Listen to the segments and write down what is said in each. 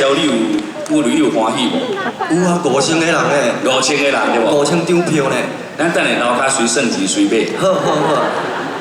紹，你有有你有歡喜無？有啊，5000個人呢。5000個人對無？5000張票呢。咱等下樓跤隨算錢隨買。好好好，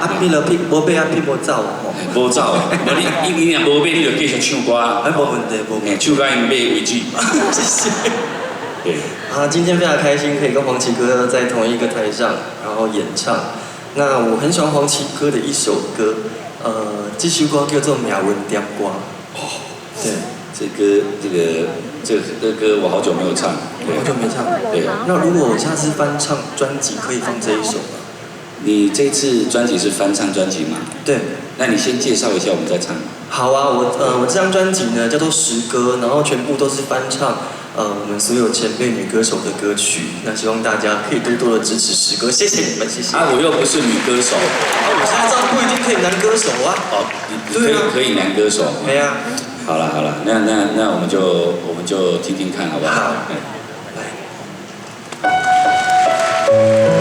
啊彼落彼無買啊彼無走吼。無走，無你你若無買，你就繼續唱歌。哎，無問題，無問題。唱到𪜶買為止。謝謝。對。啊，今天非常開心，可以跟黃琦哥在同一個台上，然後演唱。那我很喜歡黃琦哥的一首歌，這首歌叫做《命運點歌》。哦，對，這歌，這個，這這歌我好久沒有唱。好久沒唱。對。那如果我下次翻唱專輯，可以放這一首嗎？你這次專輯是翻唱專輯嗎？對。那你先介紹一下，我們再唱。好啊，我這張專輯呢叫做《十歌》，然後全部都是翻唱，我們所有前輩女歌手的歌曲。那希望大家可以多多的支持十歌，謝謝你們，謝謝。啊，我又不是女歌手。啊，我現在這樣不一定可以男歌手啊。哦，你可以可以男歌手。對啊。好了好了，那我們就聽聽看，好不好？好。來。聽。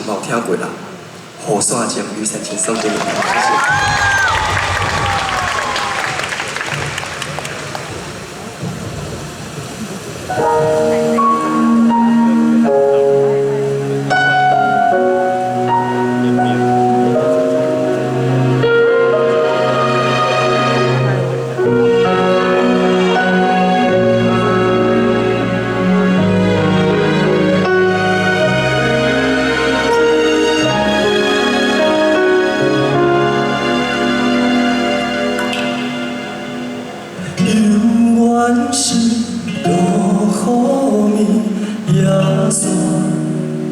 嘛有聽過啦，《雨傘情》雨傘情送給你們，謝謝。永遠是落雨暝，夜山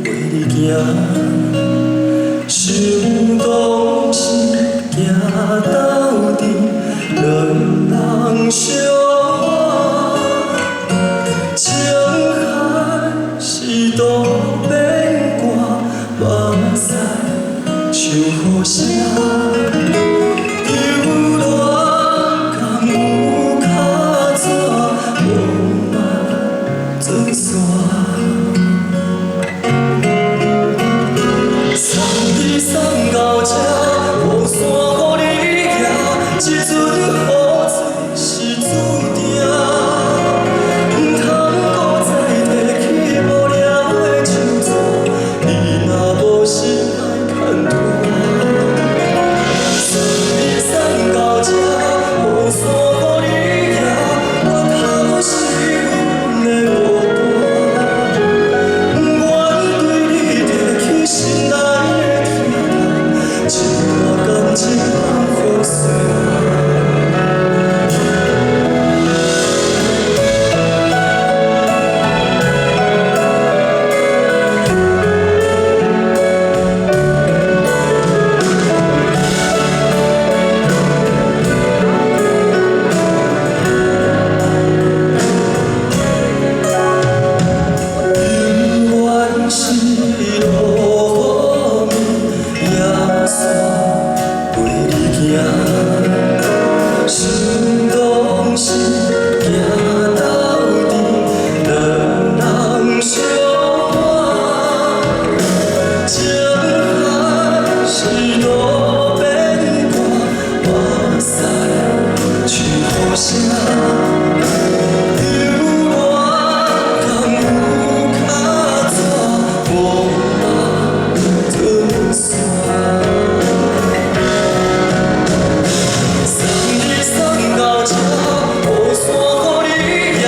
陪你行，想當時行鬥陣，兩人相偎，情海是渡邊寒，目屎像雨聲。流浪敢有跤紙，無嘛準煞。送你送到這，雨傘予你舉，這陣雨水是注定。毋通閣再提起無聊的手紙，你若無心莫牽拖。送你送到這，雨傘予你舉，回頭是阮的孤單。願對你提起心內的疼痛，這段感情放予散。永遠是落雨暝，夜山陪你行，想當時行鬥陣，兩人相偎，情海是路邊寒，目屎像雨聲。流浪敢有跤紙，無嘛準煞。送你送到這，雨傘予你舉，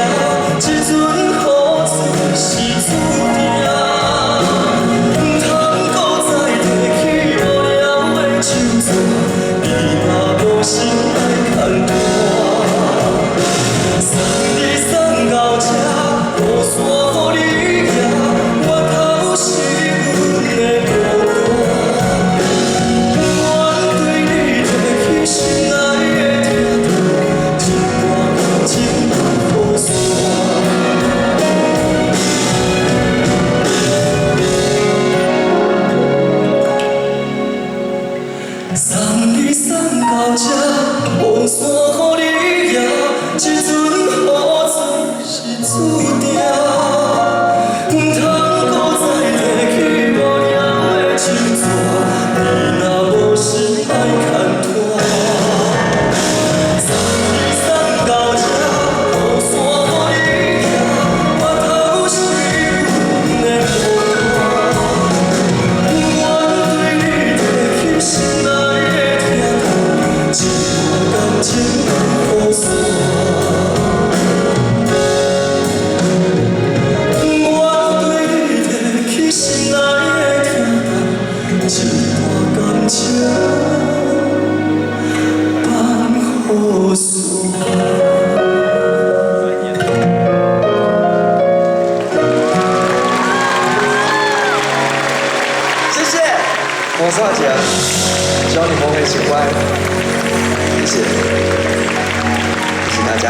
這陣雨水是注定。毋通閣再提起無聊的手紙，你若無心莫牽拖。送你送到這，雨傘予你舉，回頭是阮的孤單。願對你提起心內的疼痛，這段感情放予散。送你送到這，雨傘予你舉，這陣雨水是注定。毋通閣再提起無聊的手紙，你若無心莫牽拖。送你送到這，雨傘予你舉，回頭是阮的孤單。願對你提起心內的疼痛，這段感情放予散。願對你提起心內的疼痛，這段感情放予散。謝謝，我是阿杰，希望你們會喜歡，謝謝，謝謝大家。